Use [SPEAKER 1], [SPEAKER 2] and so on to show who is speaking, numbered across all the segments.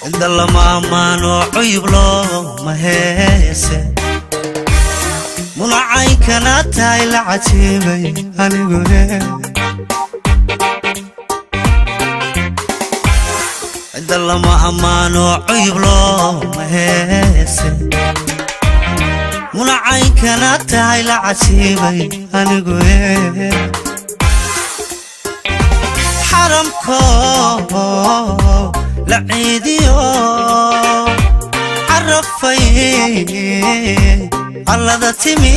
[SPEAKER 1] Cidda lama ammaano, cuyub looma heese. Munacaykana tahay la cajiibay anigu. Cidda lama ammaano, cuyub looma heese. Munacaykana tahay la cajiibay anigu. Xaramko la ciidiyo, carafay allada timi,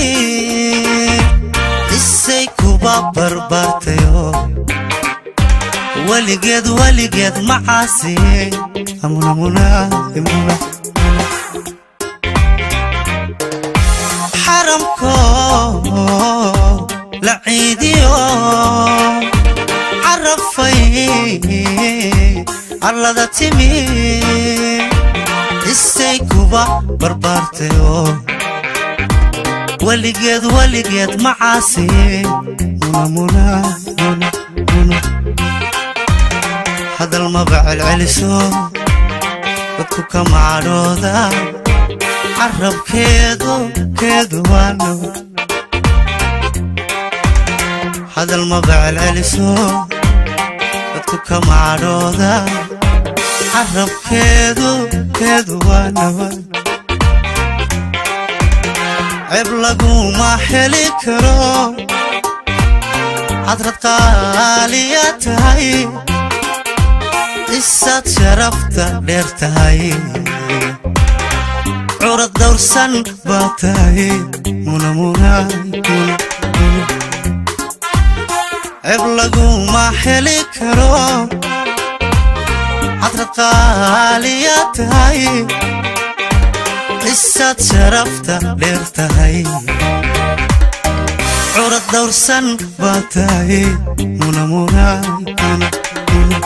[SPEAKER 1] isay kuba barbaartayo, weligeed weligeed macaasi. Xaramko la ciidiyo, carafay allada timi, isay kuba barbaartayo, weligeed weligeed macaasi. Hadal maba celceliso, dadku kama cadhooda. Carabkeedu keedu waano. Hadal maba celceliso, dadku kama cadhooda. Carabkeedu keedu waa nabad. Ceeb laguma heli karo, cadrad qaaliya tahay, isaad sharafta dheer tahay, curad dawrsan baa tahay. Ceeb laguma heli karo, cadrad qaaliya tahay, isaad sharafta dheer tahay, curad dawrsan baa tahay. Muna muna muna muna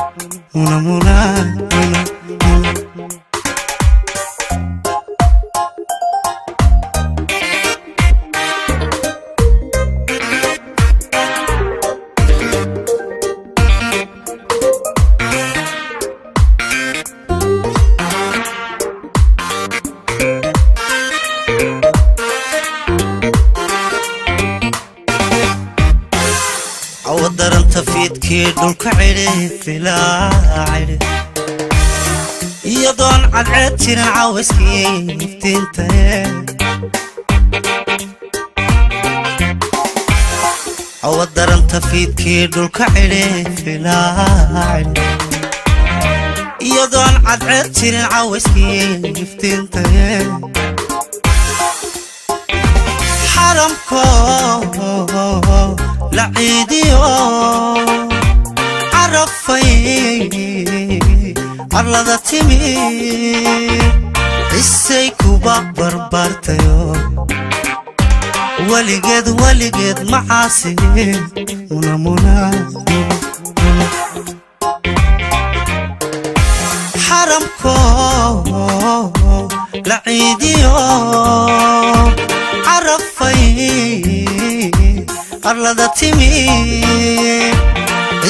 [SPEAKER 1] muna muna muna. Cawa daranta fiidkii dhulka cidhi filaa cidhi, iyadoon cadceed jirin cawayskii iftiintaye. Cawa daranta fiidkii dhulka cidhi filaa cidhi, iyadoon cadceed jirin cawayskii iftiintaye. Xaramko la ciidiyo, carafay arlada timi, isay kuba barbaartayo, weligeed weligeed macaasi. Muna muna. Xaramko la ciidiyo, carafay arlada timi,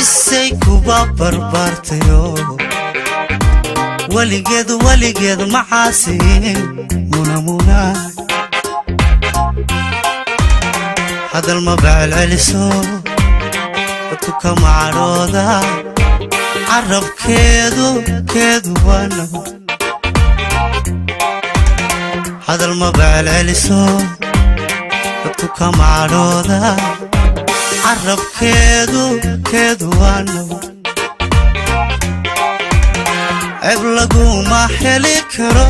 [SPEAKER 1] isay kuba barbaartayo, weligeed weligeed macaasi. Muna muna. Hadal maba celceliso, dadku kama cadhooda. Carabkeedu keedu waano. Hadal maba celceliso, dadku kama cadhooda. Carabkeedu keedu waano. Ceeb laguma heli karo,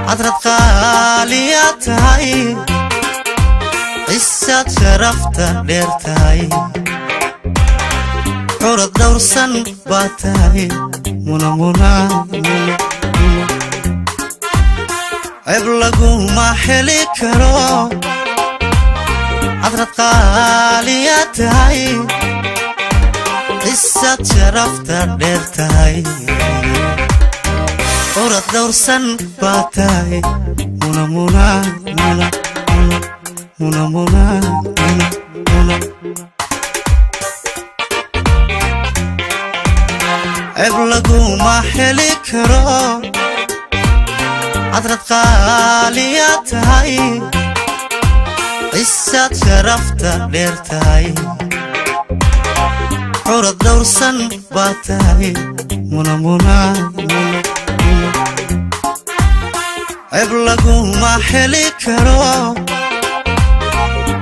[SPEAKER 1] cadrad qaaliya tahay, cisaad sharafta dheer tahay, curad dhowrsan baa tahay. Muna muna muna. Ceb laguma heli karo, cadrad qaaliya tahay, cisad sharafta dheer tahay, curad dhowrsan baa tahay. Muna, muna, muna, muna, muna, muna, muna. Ceb laguma heli karo, cadrad qaaliya tahay, cisad sharafta dheer tahay, curad dhowrsan baa tahay. Muna, muna, muna, muna. Ceb laguma heli karo,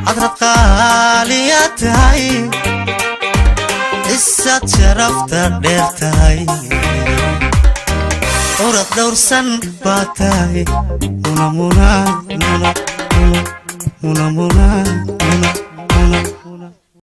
[SPEAKER 1] cadrad qaaliya tahay, cisad sharafta dheer tahay, curad dhowrsan baa tahay. Muna, muna, muna, muna, muna, muna.